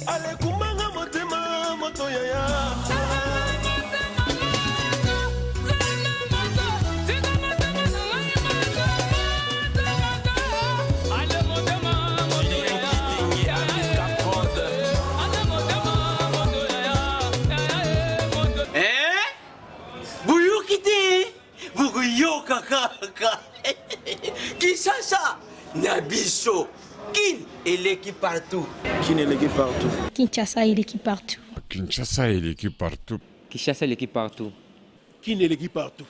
Alekumbanga motema moto yaya. Eh? Boyoki te bokoyoka kaka Kinshasa na biso Kin eleki partout. Kin eleki partout. Kinshasa eleki partout. Kinshasa eleki partout. Kinshasa eleki partout. Kin eleki partout.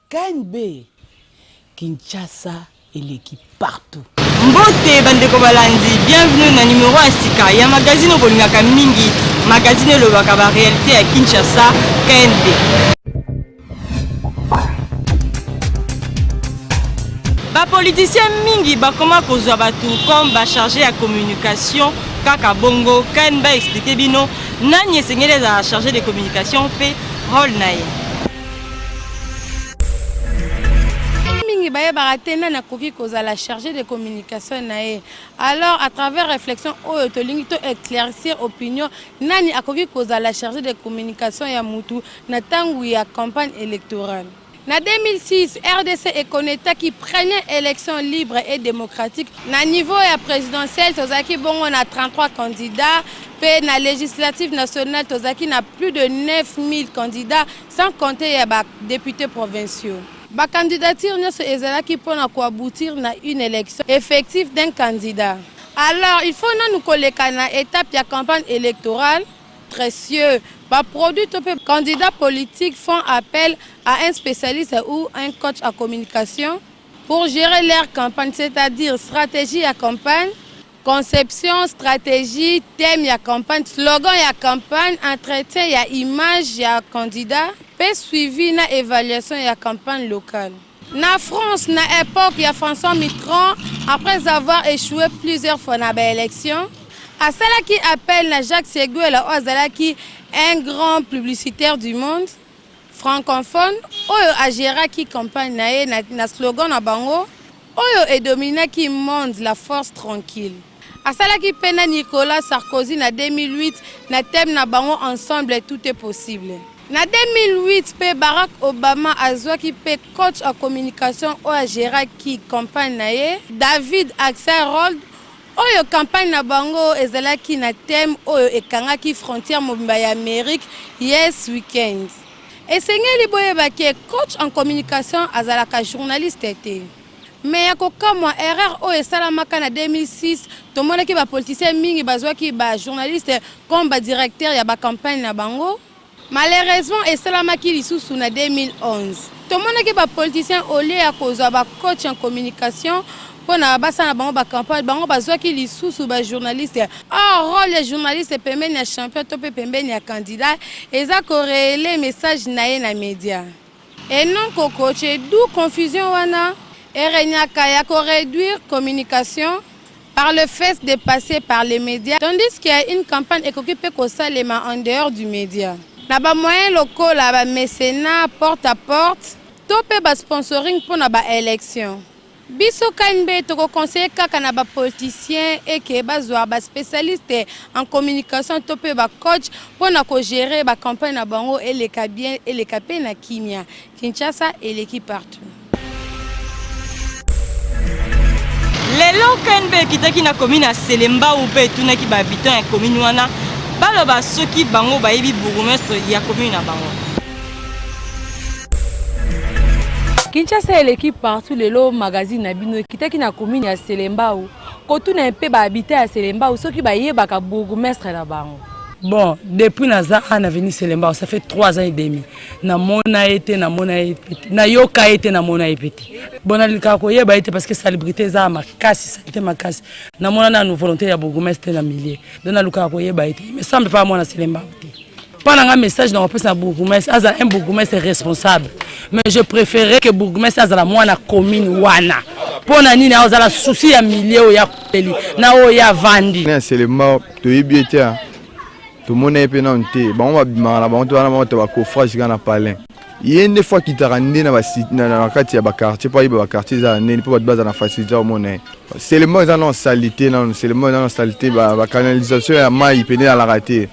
KNB Kinshasa eleki partout. Mbote bandeko balandi, bienvenue na numero ya sika ya magazine oyo bolingaka mingi, magazine elobaka ba realite ya Kinshasa, KNB. Ba politiciens mingi bakoma kozwa bato comme ba charge ya communication kaka bongo. KNB explique bino nani esengeli ezala charge de communication mpe role na ye. Mingi bayebaka te nani akoki kozala charge de communication na ye. Alors à travers réflexion oyo tolingi to éclaircir opinion nani akoki kozala charge de communication ya mutu na tango ya campagne électorale. Na 2006, RDC ekonetaki première élection libre et démocratique. Na niveau ya présidentielle, tozalaki bongo na 33 candidats, pe na législative nationale tozalaki na plus de 9000 candidats, sans compter ya ba députés provinciaux. Ba candidature nyonso ezalaki pona ko aboutir na une élection effective d'un candidat. Alors, il faut nanu koleka na étape ya campagne électorale. Précieux, ba produits to pe candidats politiques font appel à un spécialiste ou un coach en communication pour gérer leur campagne, c'est-à-dire stratégie ya campagne, conception, stratégie, thème ya campagne, slogan ya campagne, entretien ya image ya candidat pe suivi na évaluation ya campagne locale. Na France, na epoque ya François Mitterrand, après avoir échoué plusieurs fois na ba élections, asalaki appel na Jacques Seguela oyo azalaki un grand publicitaire du monde francophone oyo agéraki campagne na ye na, na slogan na bango oyo edominaki monde, la force tranquille. Asalaki mpe na Nicolas Sarkozy na 2008 na thème na bango ensemble tout est possible. Na 2008 mpe Barack Obama azwaki mpe coach en communication oyo agéraki campagne na ye, David Axelrod, oyo campagne na bango ezalaki na thème oyo ekangaki frontière mobimba ya Amérique, Yes We Can. Esengeli boyeba ke coach en communication azalaka journaliste te. Mais ya kokamwa, erreur oyo esalamaka na 2006, tomonaki ba politiciens mingi bazwaki ba journalistes comme ba directeurs ya ba campagnes na bango. Malheureusement, esalamaki lisusu na 2011. Tomonaki ba politiciens au lieu ya kozwa ba coach en communication pona basala na bango ba campagne, bango bazwaki lisusu ba journalistes. Or, role ya journaliste pembeni ya champion to pe pembeni ya candidat eza ko relayer message na ye na media. Et non ko coacher, d'où confusion wana e regnaka ya ko reduire communication par le fait de passer par les medias tandis que une campagne ekoki pe kosalema en dehors du media na ba moyens lokola ba mecenat, porte à porte to pe ba sponsoring pona ba elections. Biso KNB toko conseiller kaka na ba politiciens et que bazwa ba specialistes en communication to pe ba coach pona ko gerer ba campagnes na bango eleka bien eleka pe na kimia. Kinshasa eleki partout. Lelo KNB ekitaki na commune ya Selembao mpe etunaki ba habitants ya commune wana baloba soki bango bayebi bourgmestre ya commune na bango. Kinshasa eleki partout lelo magazine na bino ekitaki na commune ya Selembao kotuna mpe ba habitants ya Selembao soki bayebaka bourgmestre na bango. Bon, depuis naza awa na veni Selembao, ça fait 3 ans et demi. Namona ye te, namona ye pe te. Nayoka ye te, namona ye pe te. Bon, nalingaka koyeba ye te parce que salubrité eza makasi, salite makasi. Namona nanu volonté ya bourgmestre te na milieu. Donc nalukaka koyeba ye te. Il me semble pas mwana Selembao te. Mpo na nga message na kopesa na bourgmestre, azala un bourgmestre responsable. Mais je préférerais que bourgmestre azala mwana commune wana. Mpo na nini azala souci ya milieu oyo akoteli na oyo ye avandi. Na Selembao toyebi ye te, tomona ye mpe nanu te. Bango babimaka na bango te, wana bango to ba coffrage kaka na palin. Ye nde faut akitaka nde na ba na kati ya ba quartier po ayeba ba quartier eza ndeni po bato baza na facilité ya komona ye. Selembao eza nano salite nano, Selembao eza nano salite, ba canalisation ya mayi pene ezalaka te.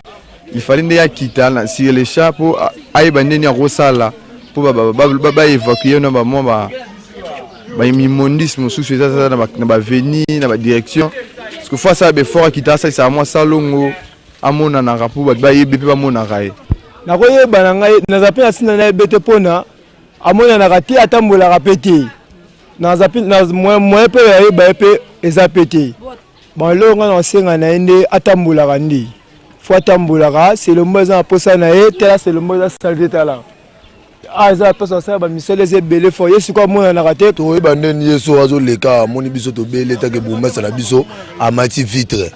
Il fallait nde akita na sur le champ po ayeba ndeni akosala po ba évacuer na ba mwa ba ba immondices mosusu eza na ba avenue na ba direction. Parce que faut asala ba effort akita asalisaka mwa salongo amonanaka po bato bayebi mpe bamonaka ye. Nakoyeba na ngai naza mpe na ntina nayebi te mpona amonanaka te atambolaka mpe te naza mpe na moyen mpe yayeba ye mpe eza mpe te. Bon eloko ngai nakosenga na ye nde atambolaka nde fo atambolaka selombo eza na posa na ye tala selombo eza salite tala ah eza na posa asala bamisala eza ebele fo ye sikoyo amonanaka te. Tokoyeba ndeni ye so azoleka amoni biso tobeli etake bourgmestre na biso amati vitre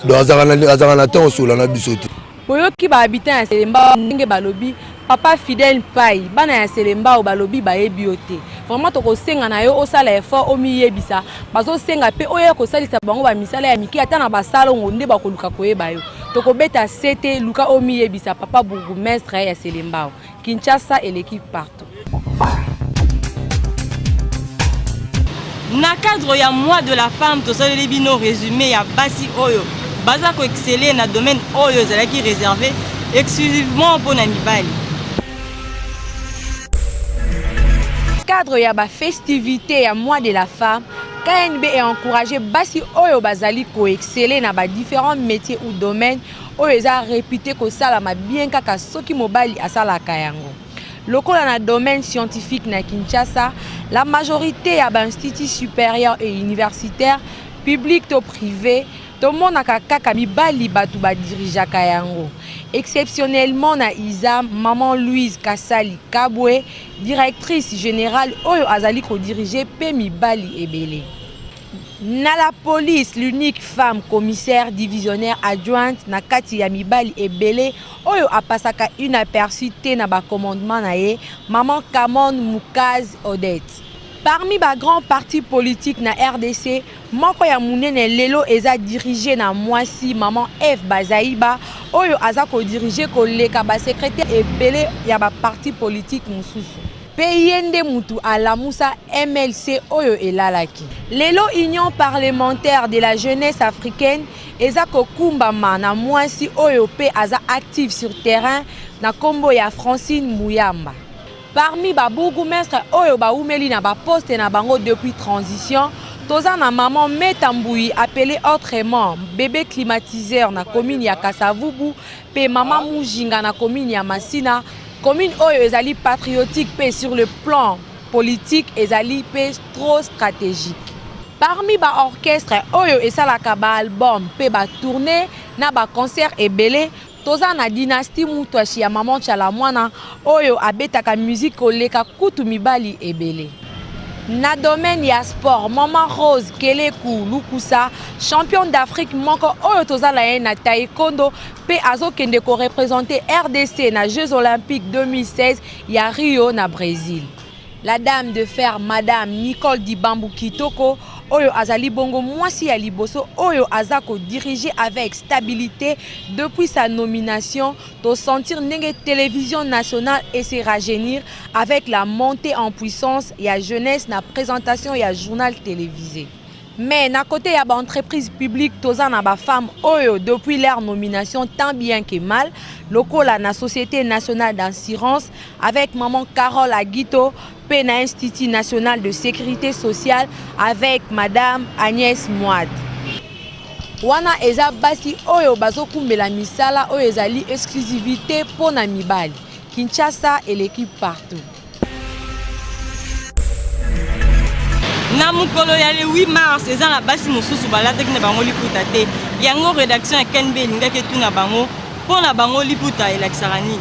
donc azalaka na temps osola na biso te. Boyoki ba habitants ya Selembao ndenge balobi papa Fidèle Mpayi bana ya Selembao balobi bayebi yo te vraiment tokosenga na yo osala effort omiyebisa bazosenga pe oya kosalisa bango ba misala ya mike ata na ba salongo nde bakoluka koyeba yo tokobeta sete luka omiyebisa papa bourgmestre ya Selembao Kinshasa eleki partout. Na cadre ya mois de la femme tosaleli bino resume ya basi oyo baza ko exceller na domaine oyo ezalaki reserve exclusivement mpo na mibali. Cadre ya ba festivités ya mois de la femme, KNB e encourager basi oyo bazali ko exceller na ba différents métiers ou domaines oyo eza repute kosalama bien kaka soki mobali asalaka yango. Lokola na domaine scientifique na Kinshasa, la majorite ya ba instituts superieurs et universitaires, publics to prives, tomonaka kaka mibali batu ba dirigeaka yango. Exceptionnellement na ISAM, maman Louise Kasali Kabwe, directrice generale oyo azali ko diriger pe mibali ebele. Na la police, l'unique femme commissaire divisionnaire adjointe na kati ya mibali ebele oyo apasaka inaperçue te na ba commandements na ye, maman Kamon Mukaz Odette. Parmi ba grands partis politiques na rdc, moko ya munene lelo eza diriger na mwasi maman Eve Bazaiba oyo aza ko diriger koleka ba secretaires ebele ya ba partis politiques mosusu. Pe ye nde mutu alamusa MLC oyo elalaki. Lelo Union parlementaire de la jeunesse africaine eza kokumbama na muasi oyo pe aza active sur terrain na kombo ya Francine Muyamba. Parmi ba bourgoumestres oyo bawumeli na ba postes na bango depuis transition, toza na maman Meta Mbuyi appelee autrement Bebe Climatiseur na commune ya Kasa-Vubu pe maman Mujinga na commune ya Masina, Commune oyo ezali patriotique pe sur le plan politique ezali pe trop strategique. Parmi ba orchestres oyo esalaka ba albums pe ba tournees na ba concerts ebele, toza na Dynastie Mutuashi ya Maman Tshala Muana oyo abetaka musique koleka kutu mibali ebele. Na domaine ya sport, Maman Rose Keleku Lukusa, championne d'Afrique moko oyo toza na ye na taekwondo pe azo kende ko representer rdc na Jeux olympiques 2016 ya Rio na Bresil. La dame de fer madame Nicole Dibambu Kitoko oyo azali bongo mwasi ya liboso oyo aza ko diriger avec stabilite depuis sa nomination, to sentir ndenge television nationale e se rajeunir avec la montee en puissance ya jeunesse na presentation ya journal televise. Mais na cote ya ba entreprises publiques toza na ba femmes oyo depuis leur nomination tant bien que mal lokola na societe nationale d'assurance avec maman Carole Agito pe na institut national de securite sociale avec madame Agnès Mwad. Wana eza basi oyo bazokumbela misala oyo ezali exclusivite mpo na mibali. Kinshasa eleki partout. Na mokolo ya le 8 mars eza na basi mosusu balataki na bango liputa te. Yango redaction ya KNB elingaki etuna bango mpo na bango liputa elakisaka nini.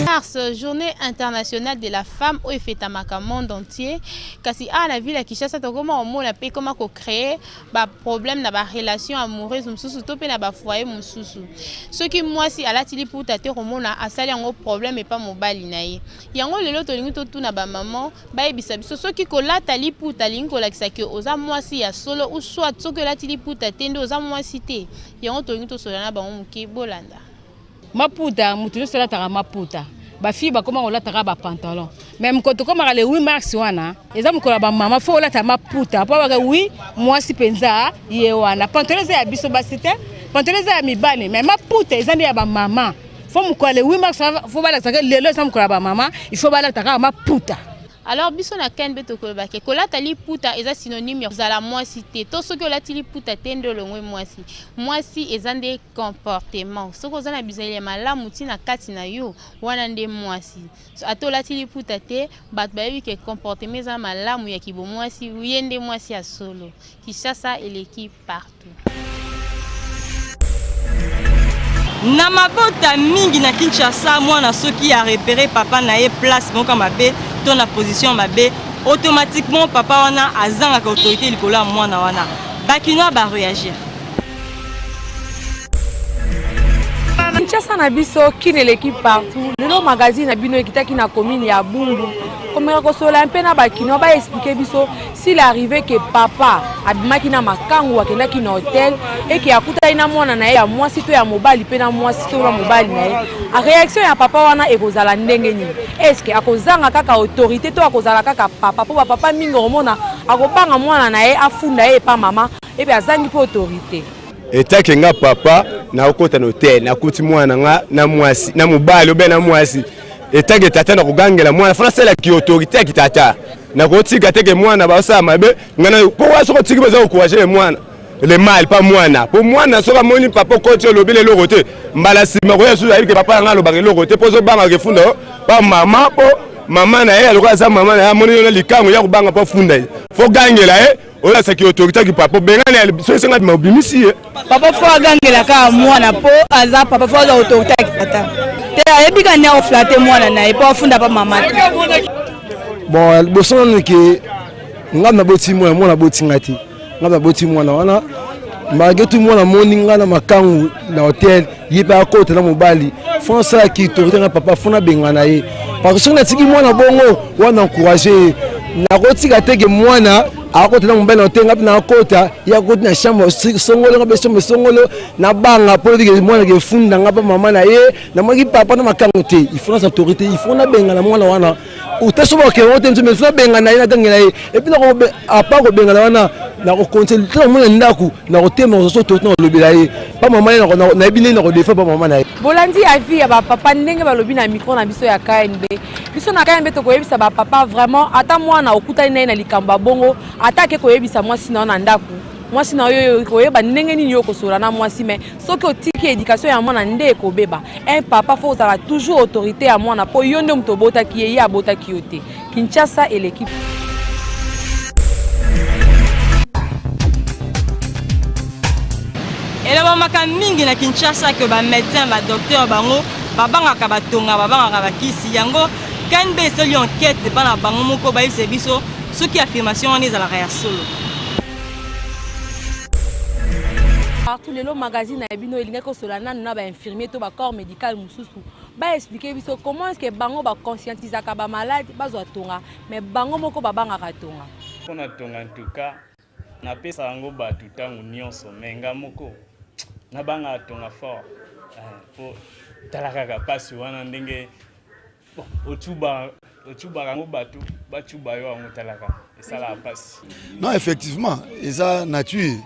Mars, journée internationale de la femme oyo efetamaka monde entier kasi awa na ville ya Kinshasa tokoma komona mpe ekoma ko créer ba problème na ba relation amoureuse mosusu to mpe na ba foyer mosusu. Soki mwasi alati liputa te okomona asali yango problème epa mobali na ye. Yango lelo tolingi totuna ba maman bayebisa biso soki kolata liputa alingi kolakisa ke oza mwasi ya solo ou soit soki olati liputa te nde oza mwasi te. Yango tolingi tosolola na bango moke bolanda. Maputa, moto nyonso alataka maputa. Ba filles bakoma kolataka ba pantalon. Mais mokolo tokomaka le 8 mars wana, eza mokolo ya ba mama, faut olata maputa. Po baka oui, mwasi penza ye wana. Pantalon eza ya biso basi te, pantalon eza ya mibali, mais maputa eza nde ya ba mama. Faut mokolo ya le 8 mars, faut balakisaka lelo eza mokolo ya ba mama, il faut balataka maputa. Alors biso na KNB tokoloba ke kolata liputa eza synonyme ya kozala mwasi te, to soki olati liputa te nde olongwe mwasi. Mwasi eza nde comportement, soki oza na bizaleli ya malamu ti na kati na yo, wana nde mwasi. Ata olati liputa te, bato bayebi ke comportement eza malamu ya kibomwasi, ye nde mwasi ya solo. Kinshasa eleki partout. Na mabota mingi na Kinshasa, mwana soki a repere papa na ye place moko mabe to na position mabe, automatiquement papa wana azangaka autorité likolo ya mwana wana. Ba Kinois ba reagir. Kinshasa na biso kin eleki partout. Lelo magazine na bino ekitaki na commune ya Bumbu komeka kosolola mpe na ba Kinois ba expliquer biso s'il arrive que papa abimaki na makangu akendaki na hotel eke akutaki na mwana na ye ya mwasi to ya mobali mpe na mwasi to na mobali na ye, réaction ya papa wana ekozala ndenge nini? Est-ce que akozanga kaka autorité to akozala kaka papa? Mpo bapapa mingi okomona akobanga mwana na ye afunda ye epa mama epe azangi mpe autorité. Etake nga papa nakokota na hotel nakuti mwana nga na mwasi na mobali obe na mwasi etake tata nakogangela mwana fo nasala ki autorité ya kitata nakotika teke mwana basala mabe nga na po wa soko tiki baza koencourager mwana le mal pa mwana po mwana soki amoni papa okoti olobi eloko te mbala nsima koya susu ayebi ke papa na nga alobaka eloko te mpo ozobangaka efunda pa mama mpo mama na ye alokola aza mama na ye amoni yo na likango ya kobanga mpo afunda ye fo gangela ye oyo asaki autorité ki papa obengani ye soki esenga bima obimisi ye papa fo agangela kaka mwana mpo aza papa fo aza autorité ya tata te ayebi kaka nde akoflate mwana na ye mpo afunda pa mama te bon liboso nanu ke ngai naboti mwana mwana aboti ngai te ngai naboti mwana wana malgré tout mwana amoni ngai na makangu na hotel ye mpe akota na mobali fo nasalaki autorité ngai papa fo nabengana ye parce que soki natiki mwana bongo wana encourage ye nakotika te ke mwana akota na mobali na hotel ngai mpe nakota ye akoti na chambre songolo ngai mpe chambre songolo nabanga mpo lobi ke mwana kefunda ngai mpe mama na ye namonaki papa na makangu te il faut naza autorité il faut nabengana mwana wana ute soki bakende te nzombe nabengana ye nagangela ye epuis apart kobengana wana nakokontinue te namona ndako nakotema kozoso to nakolobela ye pa mama ye nayebi ndenge nakodefa pa mama na ye. Bolandi avis ya ba papa ndenge balobi na micro na biso ya KNB. Biso na KNB tokoyebisa ba papa vraiment ata mwana okutani na ye na likambo ya bongo ata ake koyebisa mwasi na yo na ndako mwasi na yo koyeba ndenge nini yo okosolola na mwasi mais soki otiki education ya mwana nde ekobeba. Un papa faut ozala toujours autorité ya mwana po yo nde moto obotaki ye, ye abotaki yo te. Kinshasa eleki. Elobamaka mingi na Kinshasa que ba médecins, ba docteurs bango babangaka batonga, babangaka bakisi. Yango KNB esali enquête epa na bango moko bayebisa biso soki affirmation wana ezalaka ya solo. Partout lelo magazine na bino elingaki kosolola nanu na ba infirmier to ba corps médical mosusu ba expliquer biso comment est-ce que bango ba conscientisaka ba malade bazwa tonga mais bango moko babangaka tonga. Pona tonga en tout cas napesa yango batu tangu nionso mais nga moko nabangaka tonga fort po tala kaka pasi wana ndenge bon otuba otubaka yango batu batuba yo yango tala kaka esalaka pasi. Non effectivement eza nature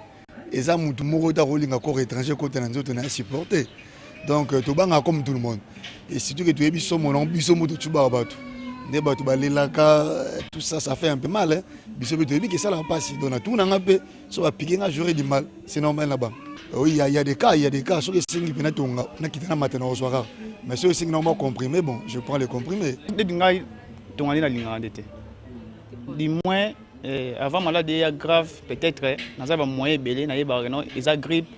eza mutu moko te akolinga corps étranger ekota na nzoto na ye supporter donc euh, tobangaka comme tout le monde et surtout que toyebi somo nango biso moto tubaka bato nde bato balelaka euh, tout ça ça fait un peu mal hein. biso mpe toyebi ke esalaka mpasi donc natuna nga mpe so bapike nga j'aurais du mal c'est normal na bango oui il y, a, y a des cas il y a des cas soki esengi mpe natonga nakita na mata na kozwa kaka mais soki esengi na mwa comprimé bon je prends le comprimé nde ngai tonga nde nalingaka nde te du moins Eh, avant malade eya grave peut-être eh, naza ba moyen ebele nayebaka no eza grippe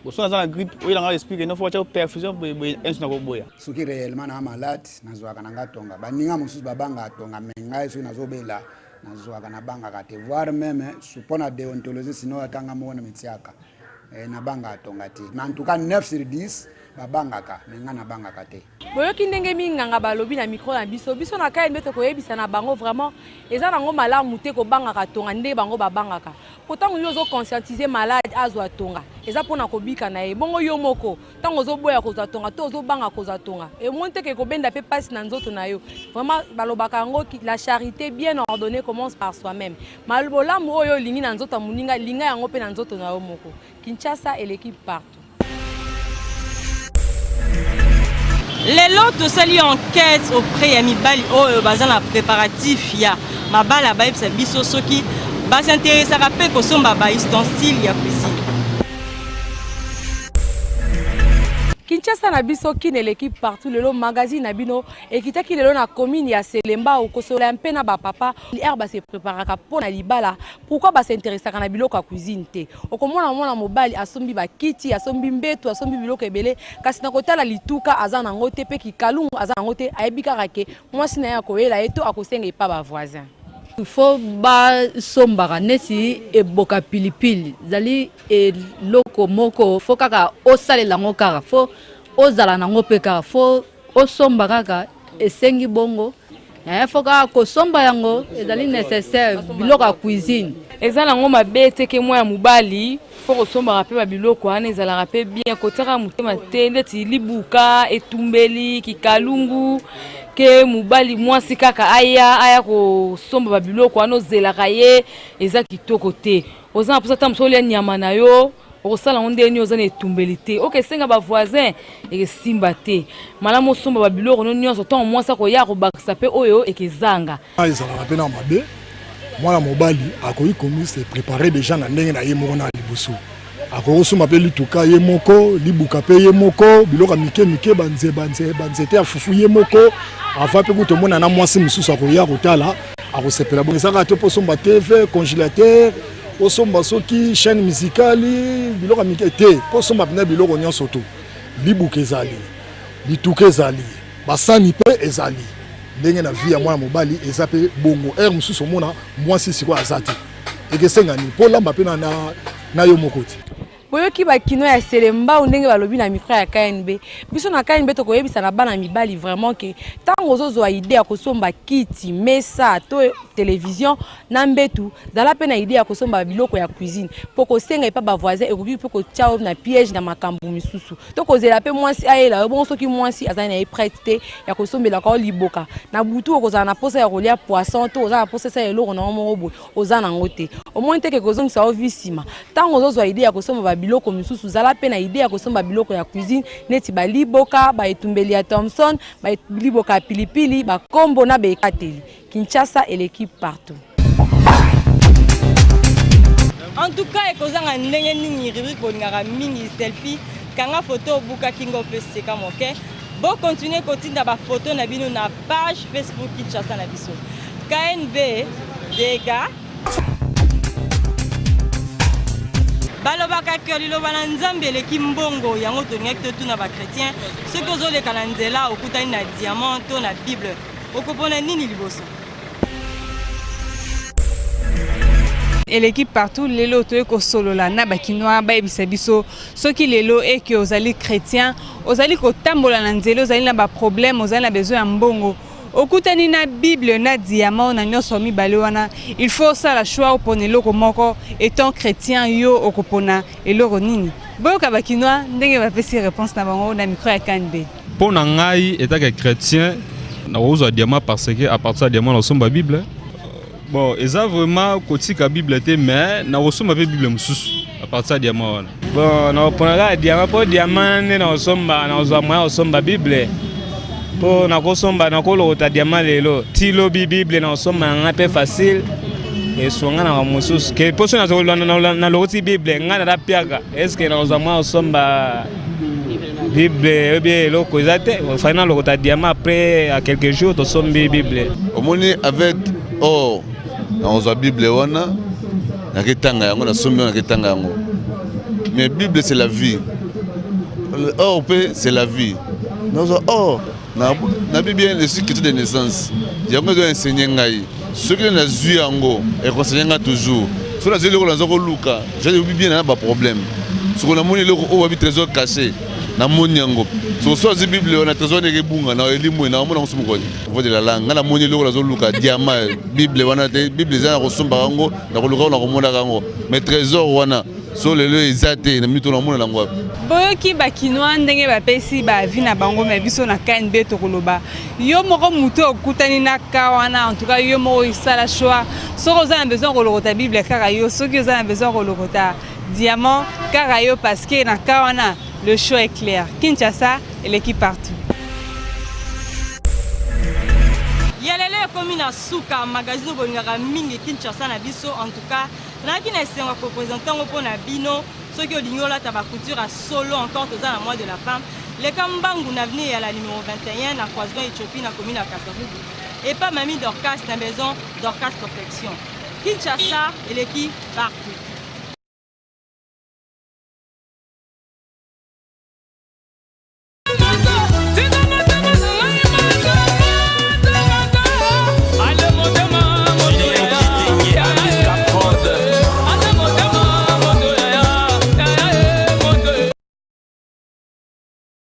boso naza na grippe oyela nga esprit que no fo batya perfusion boye boye insu nakoboya soki réellement na malade nazwaka na nga tonga baninga mosusu babangaka tonga me ngai soki nazobela nazwaka nabangaka te voire meme mpo na déontologie sino ata nga moko na mitiaka eh, nabangaka tonga te mais en tout cas 9 sur 10 Babangaka mais ngai nabangaka te. Boyoki ndenge minganga balobi na micro na biso. Biso na KNB tokoyebisa na bango vraiment eza nango malamu te kobangaka tonga nde bango babangaka. Po tango yo ozo conscientiser malade azwa tonga eza pona kobika na ye. Bongo yo moko tango ozoboya kozwa tonga to ozobanga kozwa tonga emoni te ke kobenda pe pasi na nzoto na yo. Vraiment balobaka yango la charite bien ordonnee commence par soi-meme. Bolamu oyo olingi na nzoto ya moninga linga yango pe na nzoto na yo moko. Kinshasa eleki partout. Lelo tosali enquête auprès ya mibali oyo baza na préparatif ya mabala bayebisa biso soki basinteresaka mpe kosomba ba ustensile ya cuisine. Kinshasa na biso kin eleki partout lelo magazine na bino ekitaki lelo na commune ya Selembao kosolola mpe na ba papa heure ba se preparaka mpo na libala pourquoi ba s'interessaka na biloko ya cuisine te Okomona mwana mobali asombi ba kiti, asombi mbetu, asombi biloko ebele, kasi na kotala lituka aza na yango te pe kikalungu aza na yango te, ayebi kaka ke mwasi na ye akoyela ye to akosenga epa ba voisins. Il faut ba sombaka neti eboka pilipili ezali eloko moko faut kaka osalela yango kaka faut ozala na yango pe kaka faut osomba kaka esengi bongo eh, faut kaka kosomba yango ezali nécessaire biloko ya cuisine eza nango mabe te ke mwana mobali fo kosombaka mpe babiloko wana ezalaka mpe bien kotiaka motema te ndeti libuka etumbeli kikalungu ke mobali mwasi kaka aya aya kosomba babiloko wana ozelaka ye eza kitoko te oza na mposa ata mosu olia nyama na yo Okosala yango ndenge nini oza na etumbeli te? Oke senga ba voisin ekesimba te. Malamu osomba ba biloko no nyonso ntango mwasi akoya akobakisa mpe oyo ekezanga. Ezalaka mpe na mabe, mwana mobali akoki komi se preparer dejà na ndenge na ye moko na liboso. Akoki kosomba mpe lituka ye moko, libuka mpe ye moko, biloko ya mike mike, ba nze, ba nze, ba nzete ya fufu ye moko. Avant mpe kutu omona na mwasi mosusu akoya kotala, akosepela bongo. Eza kaka te mpo osomba TV, congelateur, osomba soki chaîne musicale biloko ya mike te mpo osomba mpenza biloko nyonso to libuka ezali lituka ezali basani mpe ezali ndenge na vie ya mwana mobali eza mpe bongo heure mosusu omona mwasi sikoyo aza te ekesenga nini mpo olamba mpe na, na, na yo moko te Boyoki ba kinois ya Selembao ndenge balobi na micro ya KNB. Biso na KNB tokoyebisa na bana mibali vraiment que tango ozozwa idee ya kosomba kiti, mesa to television na mbetu, zala pe na idee ya kosomba biloko ya cuisine po kosenga epa ba voisins ekoki pe kotia yo na piège na makambo misusu. To kozela pe mwasi ayela yo bongo soki mwasi azali na ye prête te ya kosombelaka yo liboka na butu okozala na posa ya kolia poisson to oza na posa esala eloko na yo moko boye oza na ngo te omoni te ke kozongisa yo vie sima tango ozozwa idee ya kosomba ba biloko misusu zala pe na idee ya kosomba biloko ya cuisine neti ba liboka ba etumbeli ya Thomson ba liboka ya pilipili ba kombo na ba ekateli Kinshasa eleki partout. En tout cas ekozanga ndenge nini rubrique bolingaka mingi selfie kanga photo obuka kingo mpe seka moke bo continuer kotinda ba photo na bino na page Facebook Kinshasa na biso KNB dega balobaka ke liloba na nzambe eleki mbongo yango tolingaki totuna bachrétien soki ozoleka na nzela okutani na diamant to na bible okopona nini liboso Eleki partout lelo toye kosolola na ba kinois bayebisa biso soki lelo eke ozali chretien ozali kotambola na nzela ozali na ba problème ozali na besoin ya mbongo okutani na bible na diamant na nyonso mibale wana il faut osala choix opona eloko moko etant chretien yo okopona eloko nini boyoka ba kinois ndenge bapesi réponse na bango na micro ya KNB. Mpo na ngai etant que chretien nakozwa diamant parce que à partir ya diamant nakosomba bible bon eza vraiment kotika bible te mais nakosomba mpe bible mosusu à partir ya diamant wana bon nakopona kaka diamant mpo diamant nde nakosomba nakozwa moyen kosomba bible mpo nakosomba nakolokota diamant lelo ti lobi bible nakosomba na ngai mpe facile esonga na mosusu ke mpo soki nalokoti bible ngai naza piaka estce nakozwa moyen kosomba bible oyebi eloko eza te ofali nalokota diamant après à quelques jours tosombi bible omoni avec or nakozwa bible wana naketanga yango nasombi wana naketanga yango mais bible c'est la vie or mpe c'est la vie nazwa or nabi bien je suis chrétien de naissance yango ezo enseigner ngai soki nazwi yango ekonseigner ngai toujours soki nazwi eloko naza koluka jebi bien na baproblème soki namoni eloko oyo babi trésor caché. Namoni yango. So so azwi Bible wana trésor wana ekebunga na elimwe na omona yango so mokoni. Voix de la langue. Nga namoni eloko nazoluka diamant Bible wana te Bible eza na kosombaka yango na koluka yango na komonaka yango. Mais trésor wana so lelo eza te na mito namona yango wapi? Boyoki ba kinois ndenge bapesi ba avis na bango mais biso na KNB tokoloba yo moko moto okutani na ka wana en tout cas yo moko isala choix soki oza na besoin kolokota bible kaka yo soki oza na besoin kolokota diamant kaka yo parce que na ka wana le choix est clair Kinshasa eleki partout. Ya lelo ekomi na suka magazine oyo bolingaka mingi Kinshasa na biso en tout cas Nazalaki na esengo ya ko presenter yango mpo na bino. Soki olingi olata ba couture ya solo encore toza na mois de la femme. Leka mbangu na avenue ya la numero 21 na croisement Ethiopie na commune ya Kasavubu. Epa Mamie Dorcas na maison Dorcas Confection. Kinshasa eleki partout.